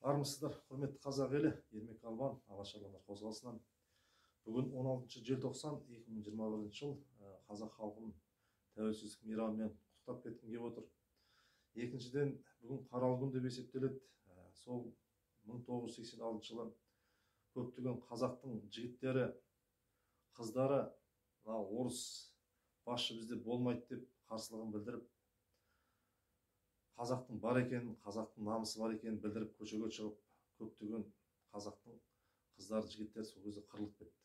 Армысыздар, құрметті қазақ елі, Ермек Албан, Алаш Арландар қозғалысынан. Бүгін 16 желтоқсан 2021 жыл, қазақ халқын тәуелсіздік мейрамымен құттықтап кеткім келіп отыр. Екіншіден, бүгін қаралы күн деп есептеледі. Сол 1986 жылы көптеген қазақтың жігіттері, қыздары мына орыс басшы бізде болмайды деп қарсылығын білдіріп, қазақтың бар екенін, қазақтың намысы бар екенін білдіріп көшеге шығып, көптеген қазақтың қыздары, жігіттері сол кезде қырылып кетті.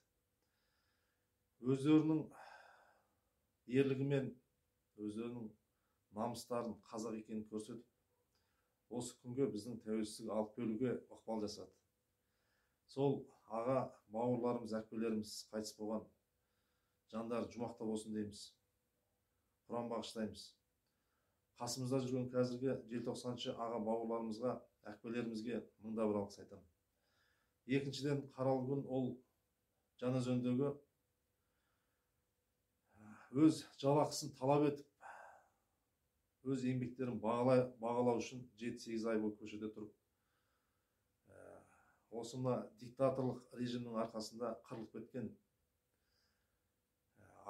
Өздерінің ерлігімен, өздерінің намыстарын қазақ екенін көрсетіп, осы күнге біздің тәуелсіздік алып келуге ықпал жасады. Сол аға бауырларымыз, әкелеріміз қайтыс болған жандары жұмақта болсын дейміз. Құран бағыштаймыз. Қасымызда жүрген қазіргі желтоқсаншы аға бауырларымызға, әкелерімізге мыңда бір алғыс айтамын. Екіншіден, қаралы күн ол Жаңаөзендегі өз жалақысын талап етіп, өз еңбектерін бағалау үшін 7-8 ай бойы көшеде тұрып, осы мына диктаторлық режимнің арқасында қырылып кеткен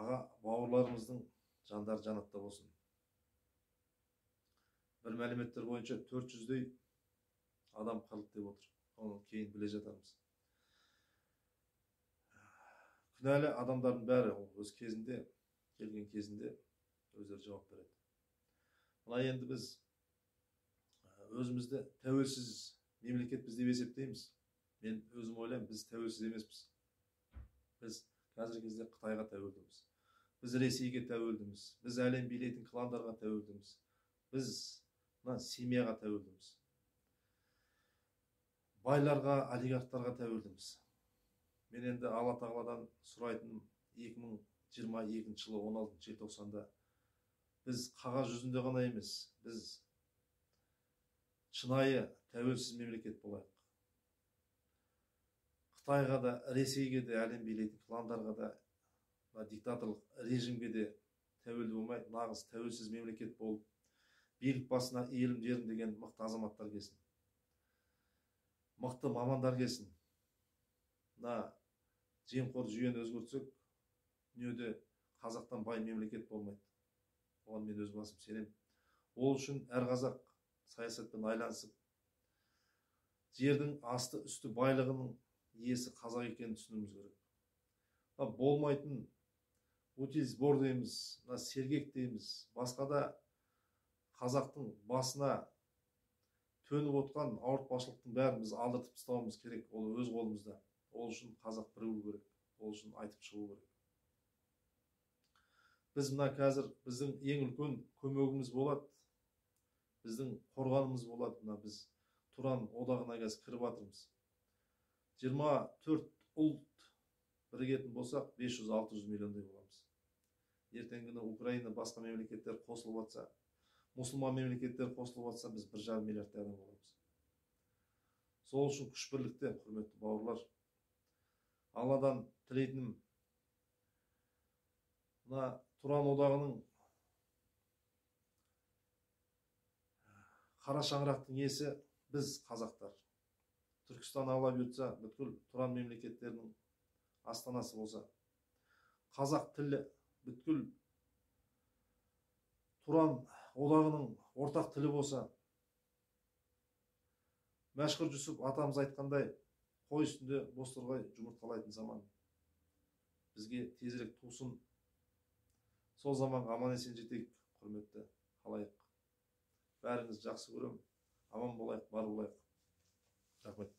аға бауырларымыздың жандары жанатта болсын. Бір мәліметтер бойынша 400-дей адам қырылды деп отыр. Оны кейін біле жатармыз. Күнәлі адамдардың бәрі ол өз кезінде, келген кезінде өздері жауап береді. Мына енді біз өзімізді тәуелсіз мемлекетпіз деп есептейміз. Мен өзім ойлаймын, біз тәуелсіз емеспіз. Біз қазіргі кезде Қытайға тәуелдіміз. Біз Ресейге тәуелдіміз. Біз әлем билейтін кландарға тәуелдіміз. Біз мына семьяға тәуелдіміз. Байларға, олигархтарға тәуелдіміз. Мен енді Алла тағаладан сұрайтыным, 2022 жылы 16 желтоқсанда біз қағаз жүзінде ғана емес, біз шынайы тәуелсіз мемлекет болайық. Қытайға да, Ресейге де, әлем билейтін кландарға да, диктаторлық режимге де тәуелді болмай, нағыз тәуелсіз мемлекет болып, билік басына елім жерім деген мықты азаматтар келсін. Мықты мамандар келсін. Мына жемқор жүйені өзгертсек, дүниеде қазақтан бай мемлекет болмайды. Оған мен өз басым сенемін. Ол үшін әр қазақ саясатпен айланысып, жердің асты үсті байлығының иесі қазақ екенін түсінуіміз керек. Мына болмайтын утильсбор дейміз, мына сергек дейміз, басқа да қазақтың басына төніп отқан ауыртпашылықтың бәрін біз алдыртып тастауымыз керек. Ол өз қолымызда. Ол үшін қазақ бірігу керек. Ол үшін айтып шығу керек. Біз мына қазір біздің ең үлкен көмегіміз болады, біздің қорғанымыз болады. Мына біз Тұран одағына қазір кіріп жатырмыз. 24 ұлт бірігетін болсақ, 500-600 миллиондай боламыз. Ертеңгі күні Украина, басқа мемлекеттер қосылып жатса, мұсылман мемлекеттер қосылып жатса, біз 1,5 миллиардтай адам боламыз. Сол үшін күш бірлікте, құрметті бауырлар. Алладан тілейтінім, мына Тұран одағының қара шаңырақтың иесі біз қазақтар. Түркістан Алла бұйыртса, бүткіл Тұран мемлекеттерінің астанасы болса, қазақ тілі бүткіл Тұран одағының ортақ тілі болса, Мәшһүр Жүсіп атамыз айтқандай, қой үстінде бозторғай жұмыртқалайтын заман бізге тезірек тусын. Сол заманға аман есен жетейік, құрметті халайық. Бәріңізді жақсы көремін. Аман болайық, бар болайық. Рахмет.